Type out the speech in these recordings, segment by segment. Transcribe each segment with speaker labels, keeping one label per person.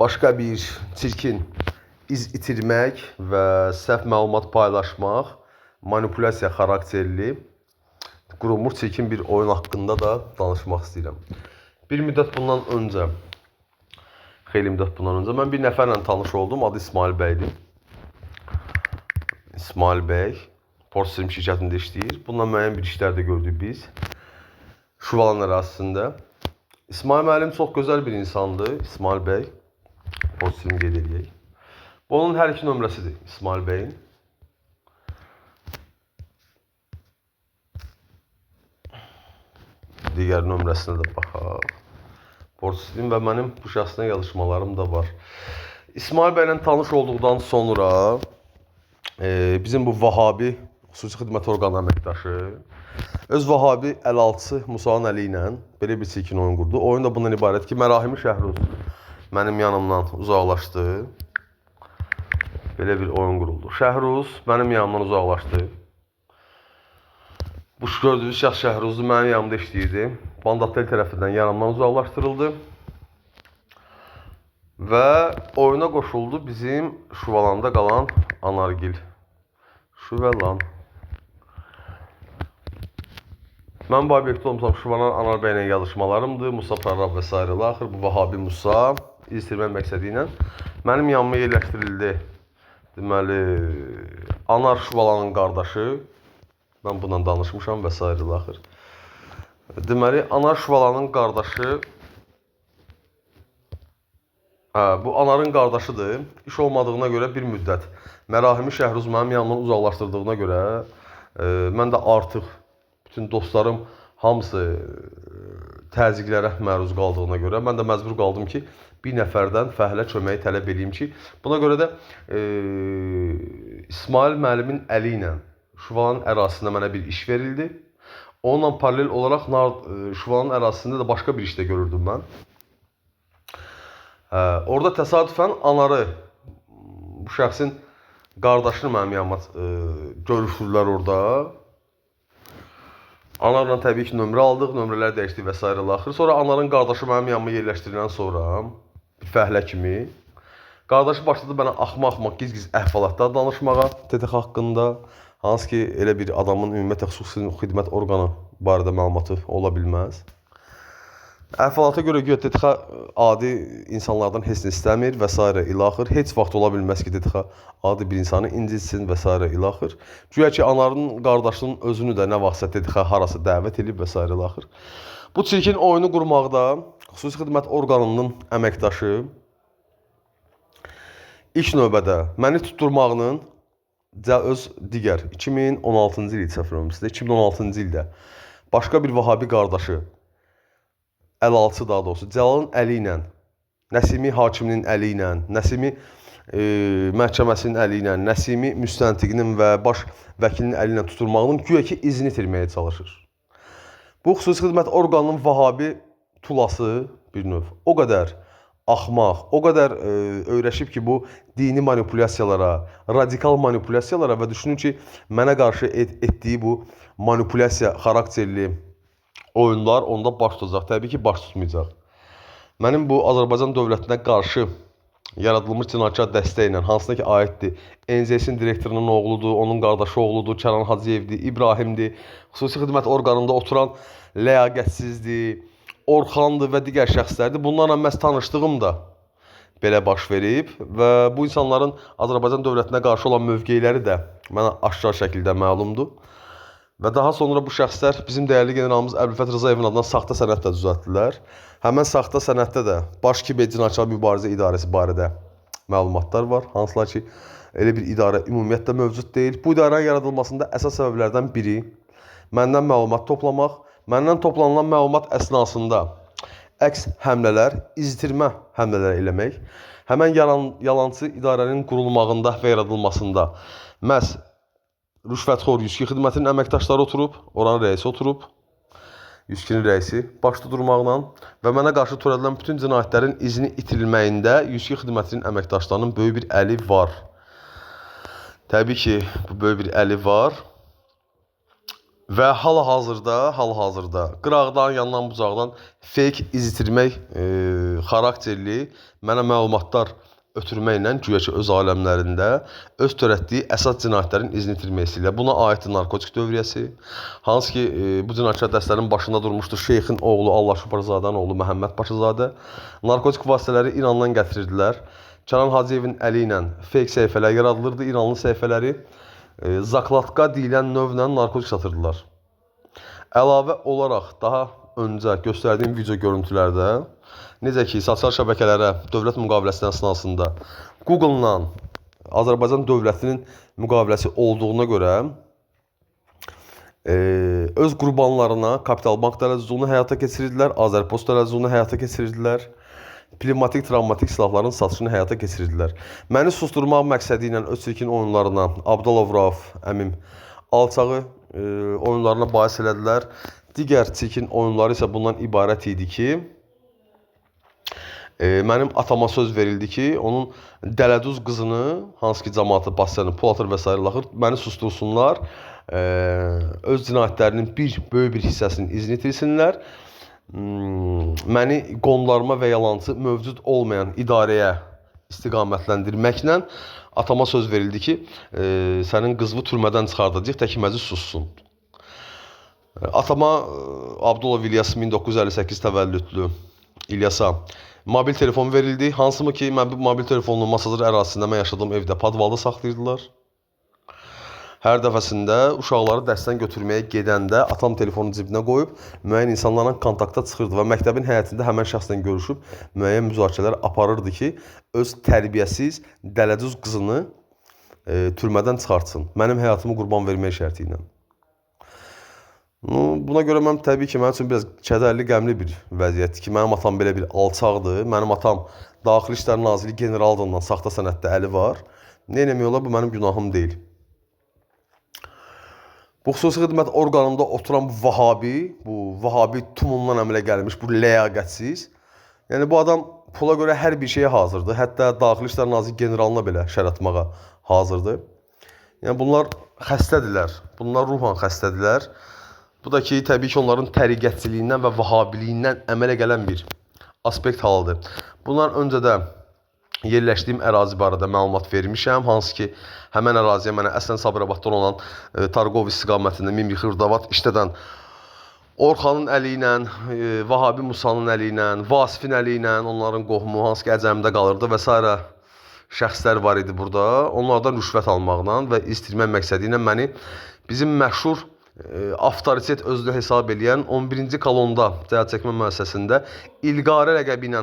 Speaker 1: Başqa bir çirkin iz itirmək və səhv məlumat paylaşmaq, manipulyasiya xarakterli qurulmuş çirkin bir oyun haqqında da danışmaq istəyirəm. Bir müddət bundan öncə, xeyli müddət bundan öncə mən bir nəfərlə tanış oldum. Adı İsmail bəydir. İsmail bəy Portstream şirkətində işləyir. Bununla müəyyən bir işlər də gördük biz. Şuvalan ərazisində. İsmail müəllim çox gözəl bir insandır. İsmail bəy. Portstream qeyd eləyək. Bu onun hər iki nömrəsidir İsmail bəyin. Digər nömrəsinə də baxaq. Portstream və mənim bu şəxslə yazışmalarım da var. İsmail bəylə tanış olduqdan sonra bizim bu Vahabi xüsusi xidmət orqanı əməkdaşı öz Vahabi əlaltısı Musanın əli ilə belə bir çirkin oyun qurdu. Oyun da bundan ibarət ki, Mərahimi Şəhruz mənim yanımdan uzaqlaşdı. Belə bir oyun quruldu. Şəhruz mənim yanımdan uzaqlaşdı. Bu gördüyünüz şəxs Şəhruzdur, mənim yanımda işləyirdi. Bandatel tərəfindən yanımdan uzaqlaşdırıldı. Və oyuna qoşuldu bizim Şuvalanda qalan Anargil. Şuvalan. Mən bu obyektdə olmuşam, Şuvalan Anar bəylə yazışmalarımdır. Musa Prorab və s. Axır bu Vahabi Musa iz itirmək məqsədi ilə mənim yanıma yerləşdirildi. Deməli, Anar Şuvalanın qardaşı. Mən bununla danışmışam və s. Axır. Deməli, Anar Şuvalanın qardaşı, bu Anarın qardaşıdır. İş olmadığına görə bir müddət Mərahimi Şəhruz mənim yanımdan uzaqlaşdırdığına görə mən də artıq bütün dostlarım hamısı təzyiqlərə məruz qaldığına görə mən də məcbur qaldım ki, bir nəfərdən fəhlə köməyi tələb eləyim ki, buna görə də İsmail müəllimin əli ilə Şuvalanın ərazisində mənə bir iş verildi. Onunla paralel olaraq Şuvalanın ərazisində də başqa bir iş də görürdüm mən. Orada təsadüfən Anarı, bu şəxsin qardaşını mənim yanıma görüşdürdülər orada. Anarla təbii ki, nömrə aldıq, nömrələr dəyişdik və s. Axır. Sonra Anarın qardaşı mənim yanıma yerləşdirilən sonra bir fəhlə kimi qardaşı başladı mənə axmaq-axmaq, giz-giz əhvalatlar danışmağa TTX haqqında. Hansı ki, elə bir adamın ümumiyyətlə xüsusi xidmət orqanı barədə məlumatı ola bilməz. Əhvalata görə güya TTX adi insanlardan heç nə istəmir və s. ilaxır. Heç vaxt ola bilməz ki, TTX adi bir insanı incitsin və s. ilaxır. Güya ki, Anarın qardaşının özünü də nə vaxtsa TTX harasa dəvət edib və s. ilaxır. Bu çirkin oyunu qurmaqda xüsusi xidmət orqanının əməkdaşı ilk növbədə məni tutturmağının öz digər 2016-cı il səhv eləmirəmsə, 2016-cı ildə başqa bir Vahabi qardaşı, əlalçı daha doğrusu, Cəlalın əli ilə, Nəsimi hakiminin əli ilə, Nəsimi məhkəməsinin əli ilə, Nəsimi müstəntiqinin və baş vəkilinin əli ilə tutulmağının güya ki, izini itirməyə çalışır. Bu xüsusi xidmət orqanının Vahabi tulası bir növ o qədər axmaq, o qədər öyrəşib ki, bu dini manipulyasiyalara, radikal manipulyasiyalara və düşünür ki, mənə qarşı etdiyi bu manipulyasiya xarakterli oyunlar onda baş tutacaq. Təbii ki, baş tutmayacaq. Mənim bu Azərbaycan dövlətinə qarşı yaradılmış cinayətkar dəstə ilə, hansına ki aiddir, NZS-in direktorunun oğludur, onun qardaşı oğludur, Kənan Hacıyevdir, İbrahimdir, xüsusi xidmət orqanında oturan ləyaqətsizdir, Orxandır və digər şəxslərdir. Bunlarla məhz tanışdığım da belə baş verib və bu insanların Azərbaycan dövlətinə qarşı olan mövqeləri də mənə aşkar şəkildə məlumdur. Və daha sonra bu şəxslər bizim dəyərli generalımız Əbülfət Rızayevin adına saxta sənəd də düzəltdilər. Həmən saxta sənəddə də Baş Kiber Cinayətkar Mübarizə İdarəsi barədə məlumatlar var. Hansılar ki, elə bir idarə ümumiyyətlə mövcud deyil. Bu idarənin yaradılmasında əsas səbəblərdən biri məndən məlumat toplamaq, məndən toplanılan məlumat əsnasında əks həmlələr, iz itirmə həmlələri eləmək, həmən yalançı idarənin qurulmağında və yaradılmasında məhz rüşvətxor yüzki xidmətinin əməkdaşları oturub, oranın rəisi oturub, yüzkinin rəisi başda durmaqla və mənə qarşı törədilən bütün cinayətlərin izini itirilməyində yüzki xidmətinin əməkdaşlarının böyük bir əli var. Təbii ki, bu böyük bir əli var. Və hal-hazırda qıraqdan, yandan, bucaqdan fake iz itirmək xarakterli mənə məlumatlar ötürməklə güya ki öz aləmlərində öz törətdiyi əsas cinayətlərin izini itirmək istəyirlər. Buna aiddir narkotik dövriyyəsi, hansı ki bu cinayətkar dəstənin başında durmuşdu Şeyxin oğlu Allahşükür Paşazadənin oğlu Məhəmməd Paşazadə. Narkotik vasitələri İrandan gətirirdilər. Kənan Hacıyevin əli ilə fake səhifələr yaradılırdı, İranlı səhifələri. Zaklatka deyilən növlə narkotik satırdılar. Əlavə olaraq daha öncə göstərdiyim video görüntülərdə necə ki sosial şəbəkələrə dövlət müqaviləsi əsnasında Google-la Azərbaycan dövlətinin müqaviləsi olduğuna görə öz qurbanlarına Kapital Bank dələduzluğunu həyata keçirirdilər, Azərpost dələduzluğunu həyata keçirirdilər, pnevmatik, travmatik silahların satışını həyata keçirirdilər. Məni susturmaq məqsədi ilə öz çirkin oyunlarına Abdulov Rauf əmim alçağı oyunlarına bais elədilər. Digər çirkin oyunları isə bundan ibarət idi ki, mənim atama söz verildi ki, onun dələduz qızını, hansı ki cəmaatı basyanı, pul atır və sair axır, məni sustursunlar, öz cinayətlərinin böyük bir hissəsinin izini itirsinlər. Məni qondarma və yalançı mövcud olmayan idarəyə istiqamətləndirməklə atama söz verildi ki, sənin qızını türmədən çıxardacaq, tək məzi sussun. Atama Abdullah İlyas 1958 təvəllüdlü İlyasa mobil telefon verildi. Hansı mı ki, mən bu mobil telefonunu Masazır ərazisində mən yaşadığım evdə podvalda saxlayırdılar. Hər dəfəsində uşaqları dərsdən götürməyə gedəndə atam telefonu cibinə qoyub müəyyən insanlarla kontakta çıxırdı və məktəbin həyətində həmən şəxslə görüşüb müəyyən müzakirələr aparırdı ki, öz tərbiyəsiz, dələduz qızını türmədən çıxartsın. Mənim həyatımı qurban vermək şərti ilə. Buna görə mən təbii ki, mənim üçün biraz kədərli, qəmli bir vəziyyətdir ki, mənim atam belə bir alçaqdır. Mənim atam Daxili İşlər Nazirliyi general adından saxta sənəddə əli var. Nə eləmək olar, bu mənim günahım deyil. Bu xüsusi xidmət orqanında oturan bu Vahabi tumundan əmələ gəlmiş, bu ləyaqətsiz. Yəni bu adam pula görə hər bir şeyə hazırdır. Hətta Daxili İşlər Naziri generalına belə şər atmağa hazırdır. Yəni bunlar xəstədirlər. Bunlar ruhan xəstədirlər. Bu da ki, təbii ki, onların təriqətçiliyindən və vahabiliyindən əmələ gələn bir aspekt halıdır. Bundan öncə də yerləşdiyim ərazi barədə məlumat vermişəm. Hansı ki, həmən əraziyə mənə əslən Sabirabaddan olan Tarqov istiqamətində Mimri Xırdavat işlədən Orxanın əli ilə, Vahabi Musanın əli ilə, Vasifin əli ilə, onların qohumu, hansı ki, Əcəmdə qalırdı və sairə şəxslər var idi burada. Onlardan rüşvət almaqla və istirmək məqsədi ilə məni bizim məşhur avtoritet özünü hesab eləyən 11-ci kolonda cəza çəkmə müəssisəsində İlqarə ləqəbi ilə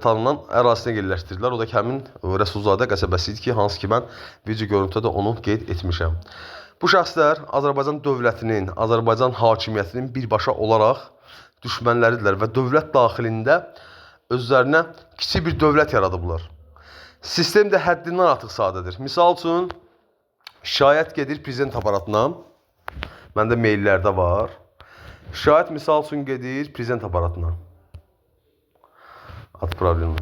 Speaker 1: tanınan ərazisinə yerləşdirdilər. O da ki, həmin Rəsulzadə qəsəbəsi idi ki, hansı ki mən video görüntüdə də onu qeyd etmişəm. Bu şəxslər Azərbaycan dövlətinin, Azərbaycan hakimiyyətinin birbaşa olaraq düşmənləridirlər və dövlət daxilində özlərinə kiçik bir dövlət yaradıblar. Sistem də həddindən artıq sadədir. Misal üçün, şikayət gedir prezident aparatına. Məndə maillərdə var. Şikayət misal üçün gedir prezident aparatına. At problemi.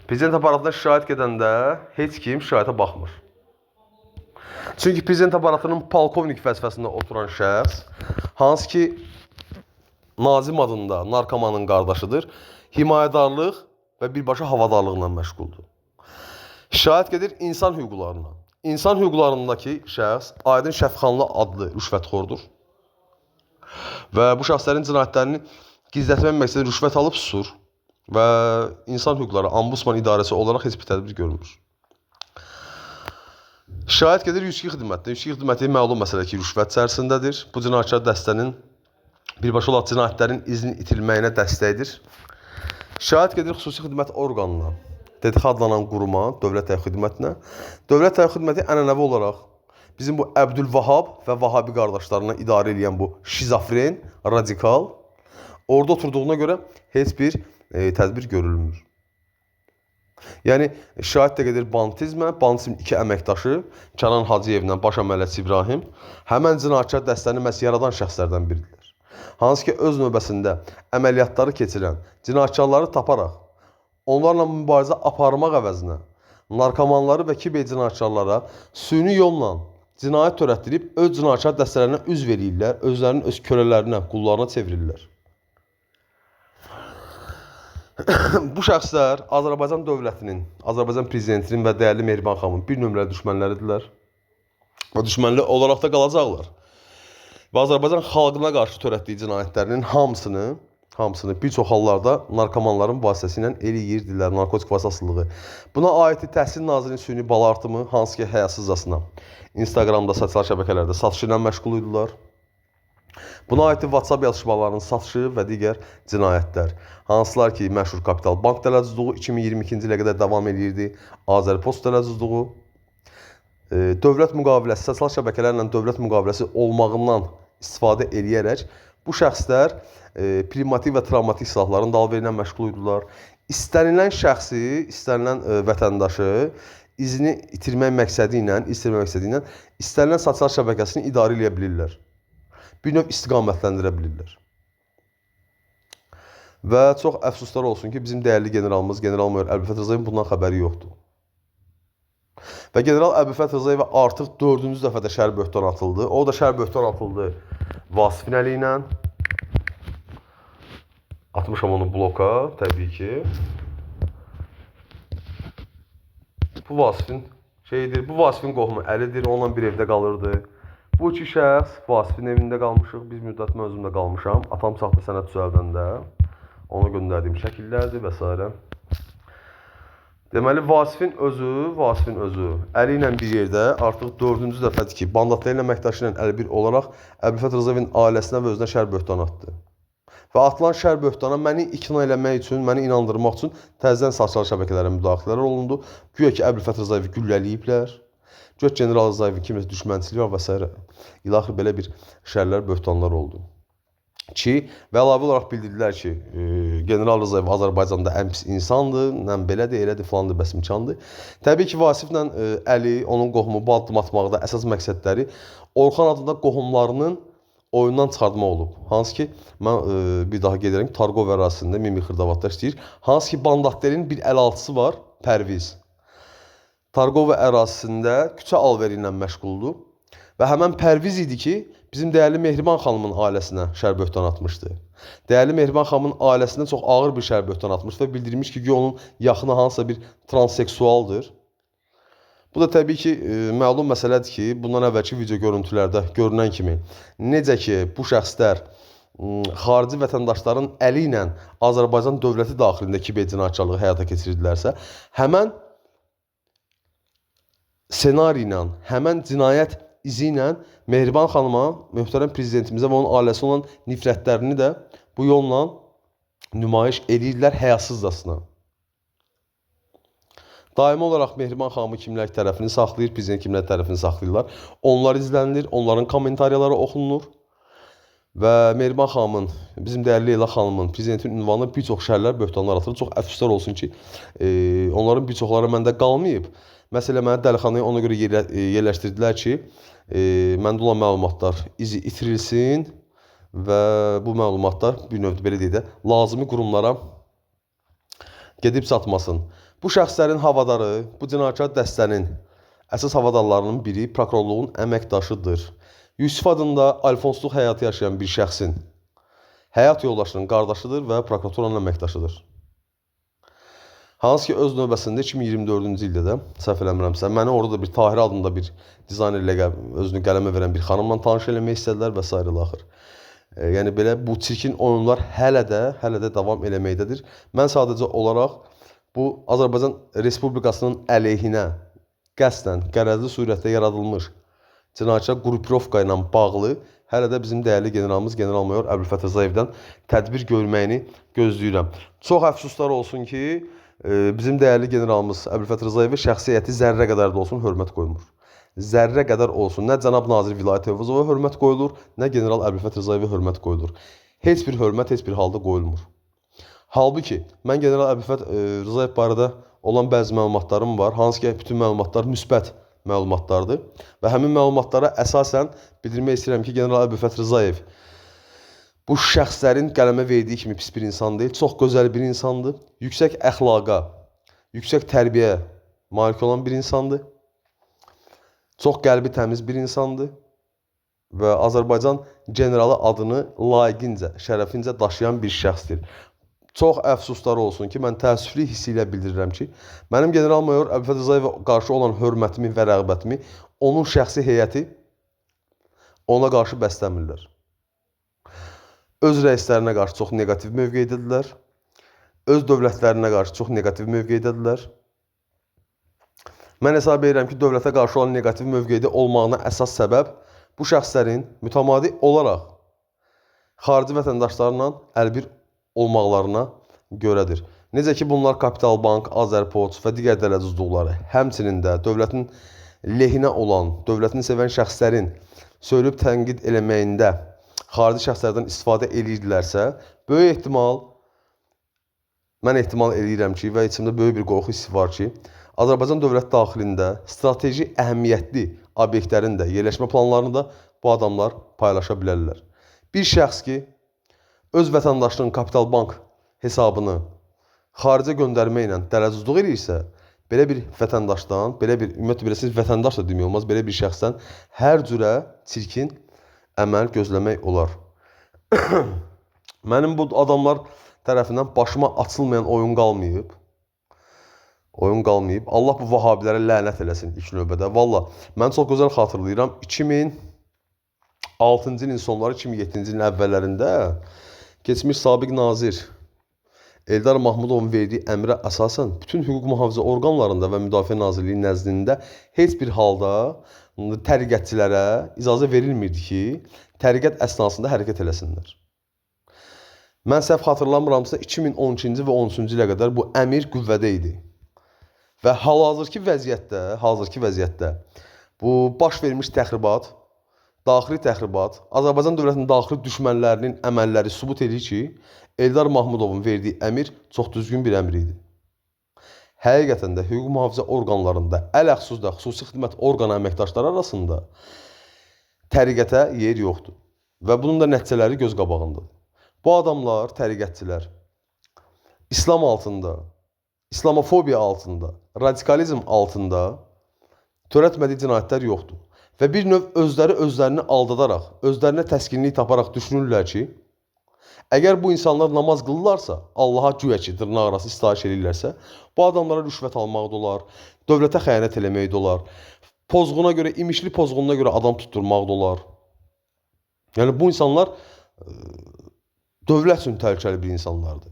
Speaker 1: Prezident aparatına şikayət gedəndə heç kim şikayətə baxmır. Çünki prezident aparatının polkovnik vəzifəsində oturan şəxs, hansı ki Nazim adında narkomanın qardaşıdır, himayədarlıq və birbaşa havadarlıqla məşğuldur. Şikayət gedir insan hüquqlarına. İnsan hüquqlarındakı şəxs Aydın Şəfxanlı adlı rüşvətxordur. Və bu şəxslərin cinayətlərini gizlətmək məqsədi rüşvət alıb susur və İnsan Hüquqları Ombudsman İdarəsi olaraq heç bir tədbir görmür. Şikayət gedir 102 xidmətinə. 102 xidməti məlum məsələ ki, rüşvət içərisindədir. Bu cinayətkar dəstənin birbaşa olaraq cinayətlərin izinin itirilməyinə dəstəkdir. Şikayət gedir xüsusi xidmət orqanına, DTX adlanan quruma, Dövlət Təhqir Xidmətinə. Dövlət Təhqir Xidməti ənənəvi olaraq bizim bu Əbdülvahab və Vahabi qardaşlarına idarə eləyən bu şizofren, radikal, orada oturduğuna görə heç bir tədbir görülmür. Yəni, şikayət də gedir banditizmə, banditizm iki əməkdaşı, Kənan Hacıyevlə baş əməliyyatçı İbrahim, həmən cinayətkar dəstəni məhz yaradan şəxslərdən biridirlər. Hansı ki, öz növbəsində əməliyyatları keçirən, cinayətkarları taparaq, onlarla mübarizə aparmaq əvəzinə narkomanları və kiber cinayətkarlara süni yolla cinayət törətdirib öz cinayətkar dəstələrinə üzv eləyirlər, özlərinin öz kölələrinə, qullarına çevirirlər. Bu şəxslər Azərbaycan dövlətinin, Azərbaycan prezidentinin və dəyərli Mehriban xanımın bir nömrəli düşmənləridirlər. Və düşmənli olaraq da qalacaqlar. Və Azərbaycan xalqına qarşı törətdiyi cinayətlərinin hamısını bir çox hallarda narkomanların vasitəsilə eləyirdilər, narkotik vasitəsiliyi. Buna aiddir Təhsil Nazirinin süni bal artımı, hansı ki həyasızcasına Instagramda, sosial şəbəkələrdə satışı ilə məşğul idilər. Buna aiddir WhatsApp yazışmalarının satışı və digər cinayətlər. Hansılar ki, məşhur Kapital Bank dələduzluğu 2022-ci ilə qədər davam eləyirdi, Azərpost dələduzluğu, dövlət müqaviləsi, sosial şəbəkələrlə dövlət müqaviləsi olmağından istifadə eləyərək bu şəxslər pnevmatik və travmatik silahların dalveri ilə məşğul idilər. İstənilən şəxsi, istənilən vətəndaşı izini itirmək məqsədi ilə, istənilən sosial şəbəkəsini idarə eləyə bilirlər. Bir növ istiqamətləndirə bilirlər. Və çox əfsuslar olsun ki, bizim dəyərli generalımız, general-mayor Əbülfət Rızayevin bundan xəbəri yoxdur. Və general Əbülfət Rızayevə artıq 4-cü dəfədə şər böhtan atıldı. O da şər böhtan atıldı Vasifin əli ilə. Atmışam onu bloka, təbii ki. Bu Vasifin şeyidir, bu Vasifin qohumu Əlidir, onunla bir evdə qalırdı. Bu iki şəxs Vasifin evində qalmışıq, biz müddət mən özümdə qalmışam. Atam saxta sənəd düzəldəndə ona göndərdiyim şəkillərdir və s. Deməli, Vasifin özü Əli ilə bir yerdə artıq 4-cü dəfədir ki, Bandatlı ilə əməkdaşı ilə əlbir olaraq Əbülfət Rızayevin ailəsinə və özünə şər böhtan atdı. Və atılan şər böhtana məni ikna eləmək üçün, məni inandırmaq üçün təzədən sosial şəbəkələrə müdaxilələr olundu. Güya ki, Əbülfət Rızayevi güllələyiblər. Güya ki, General Rızayevin kimsə düşmənçiliyi var və s. İlaxır belə bir şərlər, böhtanlar oldu. Ki, və əlavə olaraq bildirdilər ki, General Rızayev Azərbaycanda ən pis insandır, nəm belədir, elədir, filandır, bəs imkandır. Təbii ki, Vasiflə Əli, onun qohumu bu addım atmaqda əsas məqsədləri Orxan adında qohumlarının oyundan çıxartma olub. Hansı ki, mən bir daha qeyd edirəm ki, Tarqov ərazisində Mimi Xırdavatda işləyir. Hansı ki, Bandatdelin bir əlaltısı var, Pərviz. Tarqov ərazisində küçə alveri ilə məşğuldur. Və həmən Pərviz idi ki, bizim dəyərli Mehriban xanımın ailəsinə şər böhtan atmışdı. Dəyərli Mehriban xanımın ailəsinə çox ağır bir şər böhtan atmışdı və bildirmiş ki, güya onun yaxını hansısa bir transseksualdır. Bu da təbii ki, məlum məsələdir ki, bundan əvvəlki video görüntülərdə görünən kimi, necə ki, bu şəxslər xarici vətəndaşların əli ilə Azərbaycan dövləti daxilində kiber cinayətkarlığı həyata keçirirdilərsə, həmən senari ilə, həmən cinayət izi ilə Mehriban xanıma, möhtərəm prezidentimizə və onun ailəsi olan nifrətlərini də bu yolla nümayiş edirdilər həyasızcasına. Daimi olaraq Mehriban xanımı kimlər tərəfini saxlayır, prezident kimlər tərəfini saxlayırlar. Onlar izlənilir, onların kommentariyaları oxunulur. Və Mehriban xanımın, bizim dəyərli Leyla xanımın, prezidentin ünvanına bir çox şərlər, böhtanlar atılır. Çox əfsuslar olsun ki, onların bir çoxları məndə qalmayıb. Məsələn, məni dəlixanaya ona görə yerləşdirdilər ki, məndə olan məlumatlar izi itirilsin və bu məlumatlar bir növ belə deyək də, lazımi qurumlara gedib çatmasın. Bu şəxslərin havadarı, bu cinayətkar dəstənin əsas havadarlarının biri prokurorluğun əməkdaşıdır. Yusif adında alfonsluq həyatı yaşayan bir şəxsin həyat yoldaşının qardaşıdır və prokuraturanın əməkdaşıdır. Hansı ki, öz növbəsində 2024-cü ildə də, səhv eləmirəmsə, məni orada da bir Tahir adında bir dizaynerlə özünü qələmə verən bir xanımla tanış eləmək istədilər və s. axır. Yəni belə bu çirkin oyunlar hələ də davam eləməkdədir. Mən sadəcə olaraq bu Azərbaycan Respublikasının əleyhinə qəsdən, qərəzli surətdə yaradılmış cinayətkar qrupirovka ilə bağlı hələ də bizim dəyərli generalımız, general-mayor Əbülfət Rızayevdən tədbir görməyini gözləyirəm. Çox əfsuslar olsun ki, bizim dəyərli generalımız Əbülfət Rızayevə şəxsi heyəti zərrə qədər də olsun hörmət qoymur. Zərrə qədər olsun. Nə cənab nazir Vilayət Eyvazova hörmət qoyulur, nə general Əbülfət Rızayevə hörmət qoyulur. Heç bir hörmət heç bir halda qoyulmur. Halbuki, mən general Əbülfət Rızayev barədə olan bəzi məlumatlarım var. Hansı ki, bütün məlumatlar müsbət məlumatlardır. Və həmin məlumatlara əsasən bildirmək istəyirəm ki, general Əbülfət Rızayev bu şəxslərin qələmə verdiyi kimi pis bir insan deyil, çox gözəl bir insandır. Yüksək əxlaqa, yüksək tərbiyə malik olan bir insandır. Çox qəlbi təmiz bir insandır və Azərbaycan generalı adını layiqincə, şərəfincə daşıyan bir şəxsdir. Çox əfsuslar olsun ki, mən təəssüflü hissi ilə bildirirəm ki, mənim general-mayor Əbülfəz Rzayevə qarşı olan hörmətimi və rəğbətimi onun şəxsi heyəti ona qarşı bəsləmirlər. Öz rəislərinə qarşı çox neqativ mövqeydədirlər. Öz dövlətlərinə qarşı çox neqativ mövqeydədirlər. Mən hesab edirəm ki, dövlətə qarşı olan neqativ mövqeydə olmağına əsas səbəb bu şəxslərin mütəmadi olaraq xarici vətəndaşlarla əlbir olmaqlarına görədir. Necə ki, bunlar Kapital Bank, Azərpoçt və digər dələduzluqları, həmçinin də dövlətin lehinə olan, dövlətini sevən şəxslərin söylüb tənqid eləməyində xarici şəxslərdən istifadə eləyirdilərsə, böyük ehtimal, mən ehtimal eləyirəm ki, və içimdə böyük bir qorxu hissi var ki, Azərbaycan dövlət daxilində strateji əhəmiyyətli obyektlərin də yerləşmə planlarını da bu adamlar paylaşa bilərlər. Bir şəxs ki, öz vətəndaşının Kapital Bank hesabını xaricə göndərməklə dələduzluq eləyirsə, belə bir vətəndaşdan, belə bir, ümumiyyətlə biləsiniz, vətəndaş da demək olmaz, belə bir şəxsdən hər cürə çirkin əməl gözləmək olar. Mənim bu adamlar tərəfindən başıma açılmayan oyun qalmayıb. Oyun qalmayıb. Allah bu vahabilərə lənət eləsin ilk növbədə. Valla, mən çox gözəl xatırlayıram. 2006-cı ilin sonları, 2007-ci ilin əvvəllərində keçmiş sabiq nazir Eldar Mahmudovun verdiyi əmrə əsasən bütün hüquq mühafizə orqanlarında və Müdafiə Nazirliyi nəzdində heç bir halda təriqətçilərə icazə verilmirdi ki, təriqət əsnasında hərəkət eləsinlər. Mən səhv xatırlamıramsa 2012-ci və 13-cü ilə qədər bu əmir qüvvədə idi. Və hal-hazırki vəziyyətdə bu baş vermiş təxribat, daxili təxribat, Azərbaycan dövlətinin daxili düşmənlərinin əməlləri sübut edir ki, Eldar Mahmudovun verdiyi əmir çox düzgün bir əmr idi. Həqiqətən də hüquq mühafizə orqanlarında, ələxsus da xüsusi xidmət orqanı əməkdaşları arasında təriqətə yer yoxdur. Və bunun da nəticələri göz qabağındadır. Bu adamlar, təriqətçilər, İslam altında, İslamofobiya altında, radikalizm altında törətmədiyi cinayətlər yoxdur. Və bir növ özləri özlərini aldadaraq, özlərinə təskinlik taparaq düşünürlər ki, əgər bu insanlar namaz qılırlarsa, Allaha güya ki, dırnaq arası istahiş eləyirlərsə, bu adamlara rüşvət almaq da olar, dövlətə xəyanət eləmək də olar, pozğuna görə, imişli pozğununa görə adam tutturmaq da olar. Yəni bu insanlar dövlət üçün təhlükəli bir insanlardır.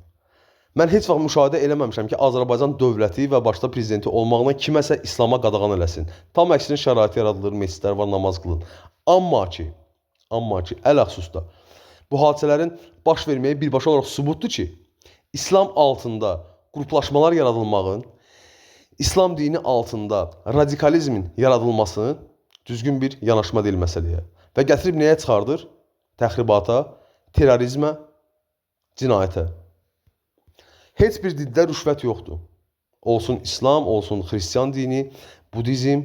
Speaker 1: Mən heç vaxt müşahidə eləməmişəm ki, Azərbaycan dövləti və başda prezidenti olmaqla kiməsə İslama qadağan eləsin. Tam əksinə şərait yaradılır, məscidlər var, namaz qılın. Amma ki, ələxsusda bu hadisələrin baş verməyi birbaşa olaraq sübutdur ki, İslam altında qruplaşmalar yaradılmağın, İslam dini altında radikalizmin yaradılmasının düzgün bir yanaşma deyil məsələyə. Və gətirib nəyə çıxardır? Təxribata, terrorizmə, cinayətə. Heç bir dində rüşvət yoxdur. Olsun İslam, olsun xristian dini, budizm,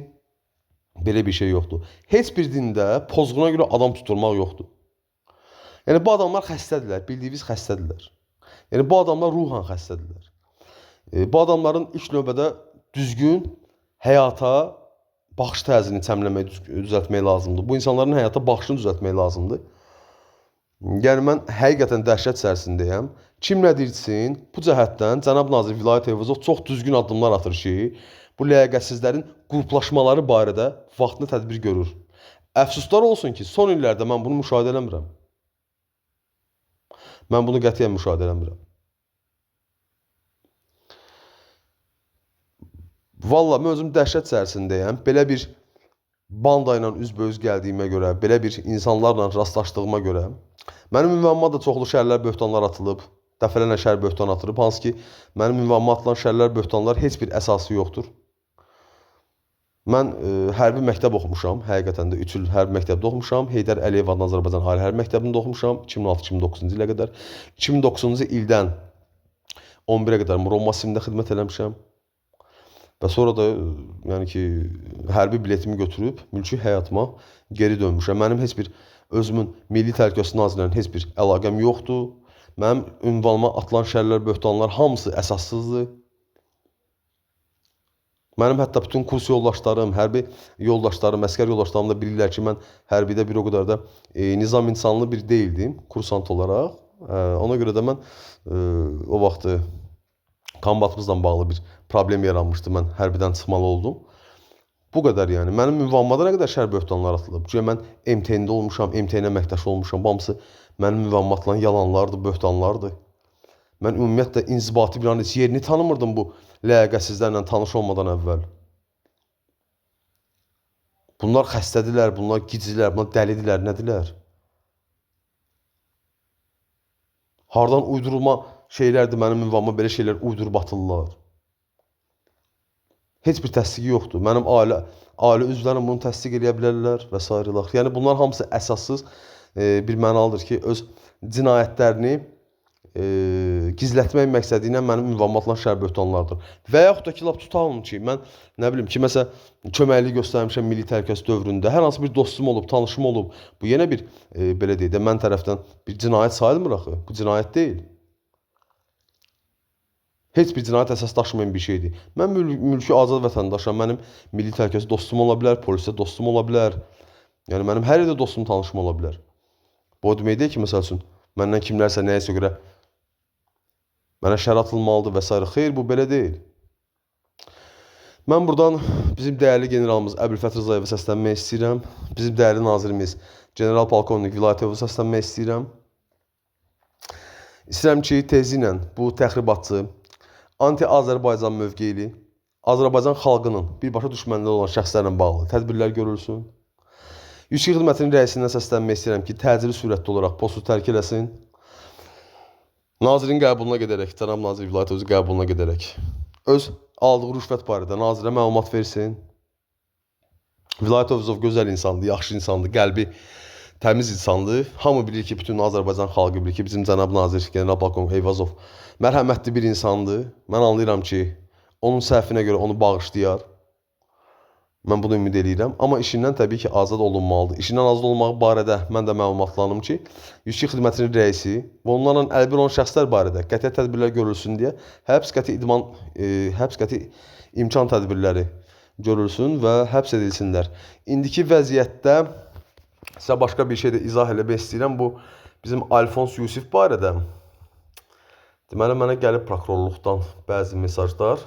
Speaker 1: belə bir şey yoxdur. Heç bir dində pozğuna görə adam tutturmaq yoxdur. Yəni bu adamlar xəstədirlər, bildiyimiz xəstədirlər. Yəni bu adamlar ruhan xəstədirlər. Bu adamların ilk növbədə düzgün həyata baxış tərzini çəmləmək, düzəltmək lazımdır. Bu insanların həyata baxışını düzəltmək lazımdır. Yəni mən həqiqətən dəhşət içərisindəyəm. Kim nə deyirsin, bu cəhətdən cənab nazir Vilayət Eyvazov çox düzgün addımlar atır ki, bu ləyaqətsizlərin qruplaşmaları barədə vaxtında tədbir görür. Əfsuslar olsun ki, son illərdə mən bunu müşahidə eləmirəm. Mən bunu qətiyyən müşahidə eləmirəm. Valla mən özüm dəhşət içərisindəyəm. Belə bir banda ilə üzbəüz gəldiyimə görə, belə bir insanlarla rastlaşdığıma görə, mənim ünvanıma da çoxlu şərlər, böhtanlar atılıb, dəfələrlə şər böhtan atılıb, hansı ki, mənim ünvanıma atılan şərlər, böhtanlar heç bir əsası yoxdur. Mən hərbi məktəb oxumuşam, həqiqətən də 3 il hərbi məktəbdə oxumuşam, Heydər Əliyev adına Azərbaycan Ali Hərbi Məktəbində oxumuşam, 2006-2009-cu ilə qədər. 2009-cu ildən 11-ə qədər Murom Massivində xidmət eləmişəm. Və sonra da yəni ki, hərbi biletimi götürüb mülki həyatıma geri dönmüşəm. Mənim heç bir özümün Milli Təhlükəsizlik Nazirliyinə heç bir əlaqəm yoxdur. Mənim ünvanıma atılan şərlər, böhtanlar hamısı əsassızdır. Mənim hətta bütün kurs yoldaşlarım, hərbi yoldaşlarım, əsgər yoldaşlarım da bilirlər ki, mən hərbidə bir o qədər də nizam insanlı bir deyildim kursant olaraq. Ona görə də mən o vaxt kombatımızla bağlı bir problem yaranmışdı. Mən hərbidən çıxmalı oldum. Bu qədər yəni. Mənim ünvanıma da nə qədər şər böhtanlar atılıb. Güya mən MTN-də olmuşam, MTN əməkdaşı olmuşam. Bu hamısı mənim ünvanıma atılan yalanlardır, böhtanlardır. Mən ümumiyyətlə inzibati binanın heç yerini tanımırdım bu ləyaqətsizlərlə tanış olmadan əvvəl. Bunlar xəstədirlər, bunlar gicilər, bunlar dəlidilər, nədirlər? Hardan uydurulma şeylərdir mənim ünvanıma belə şeylər uydurub atırlar. Heç bir təsdiqi yoxdur. Mənim ailə üzvlərim bunu təsdiq eləyə bilərlər və s. Yəni bunlar hamısı əsassız bir mənalıdır ki, öz cinayətlərini gizlətmək məqsədi ilə mənim ünvanıma atılan şər böhtanlardır. Və yaxud da ki, lap tutalım ki, mən nə bilim kiməsə köməklik göstərmişəm milli təhlükəsizlik dövründə, hər hansı bir dostum olub, tanışım olub. Bu yenə bir belə deyək də mən tərəfdən bir cinayət sayılmır axı. Bu cinayət deyil. Heç bir cinayət əsas daşımayan bir şeydir. Mən mülki azad vətəndaşam. Mənim milli təhlükəsizlik dostum ola bilər, polisdə dostum ola bilər. Yəni mənim hər yerdə dostum, tanışım ola bilər. Bu o demək deyil ki, məsəl üçün məndən kimlərsə nəyəsə görə mənə şər atılmalıdır və s. Xeyr, bu belə deyil. Mən buradan bizim dəyərli generalımız Əbülfət Rızayevə səslənmək istəyirəm. Bizim dəyərli nazirimiz General Polkovnik Vilayətova səslənmək istəyirəm. İstəyirəm ki, tezliklə bu təxribatçı, anti-Azərbaycan mövqeyli, Azərbaycan xalqının birbaşa düşmənləri olan şəxslərlə bağlı tədbirlər görülsün. 102 xidmətinin rəisindən səslənmək istəyirəm ki, təcili sürətli olaraq postu tərk eləsin. Nazirin qəbuluna gedərək, cənab nazir Vilayət özü qəbuluna gedərək öz aldığı rüşvət barədə nazirə məlumat versin. Vilayət Övüzov gözəl insandır, yaxşı insandır, qəlbi təmiz insandır. Hamı bilir ki, bütün Azərbaycan xalqı bilir ki, bizim cənab nazir General Polkovnik Eyvazov mərhəmətli bir insandır. Mən anlayıram ki, onun səhvinə görə onu bağışlayar. Mən bunu ümid eləyirəm. Amma işindən təbii ki, azad olunmalıdır. İşindən azad olmağı barədə mən də məlumatlanım ki, 102 xidmətinin rəisi və onlarla əlbir olan şəxslər barədə qəti tədbirlər görülsün deyə həbs qəti idman, həbs qəti imkan tədbirləri görülsün və həbs edilsinlər. İndiki vəziyyətdə sizə başqa bir şey də izah eləmək istəyirəm. Bu bizim Alfons Yusif barədə. Deməli mənə gəlib prokurorluqdan bəzi mesajlar.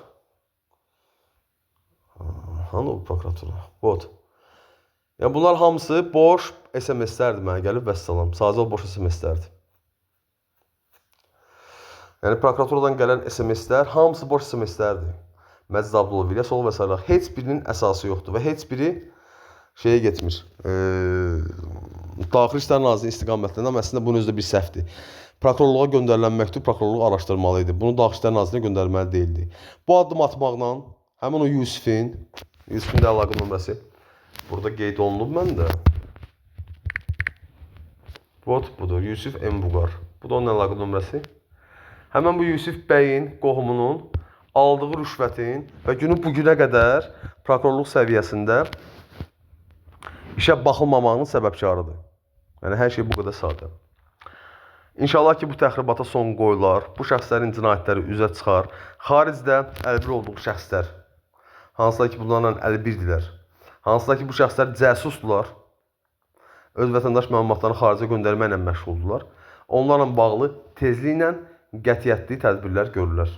Speaker 1: Hanı o prokuratura? Bot. Yəni bunlar hamısı boş SMS-lərdir mənə gəlib vəssalam. Sadəcə boş SMS-lərdir. Yəni prokuraturadan gələn SMS-lər hamısı boş SMS-lərdir. Məcid Abdulov, İlyasov və s. Heç birinin əsası yoxdur və heç biri şeyə getmir. Daxili İşlər Nazirliyinin istiqamətlərində, amma əslində bunun özü də bir səhvdir. Prokurorluğa göndərilən məktub prokurorluq araşdırmalı idi. Bunu Daxili İşlər Nazirliyinə göndərməli deyildi. Bu addım atmaqla həmin o Yusifin də əlaqə nömrəsi burada qeyd olunub məndə. Bot budur. Yusif M. Buqar. Bu da onun əlaqə nömrəsi. Həmin bu Yusif bəyin qohumunun aldığı rüşvətin və günü bugünə qədər prokurorluq səviyyəsində işə baxılmamağının səbəbkarıdır. Yəni hər şey bu qədər sadə. İnşallah ki, bu təxribata son qoyular, bu şəxslərin cinayətləri üzə çıxar. Xaricdə əlbir olduğu şəxslər, hansılar ki, bunlarla əlbirdilər, hansılar ki, bu şəxslər cəsusdular, öz vətəndaş məlumatlarını xaricə göndərməklə məşğuldurlar. Onlarla bağlı tezliklə qətiyyətli tədbirlər görürlər.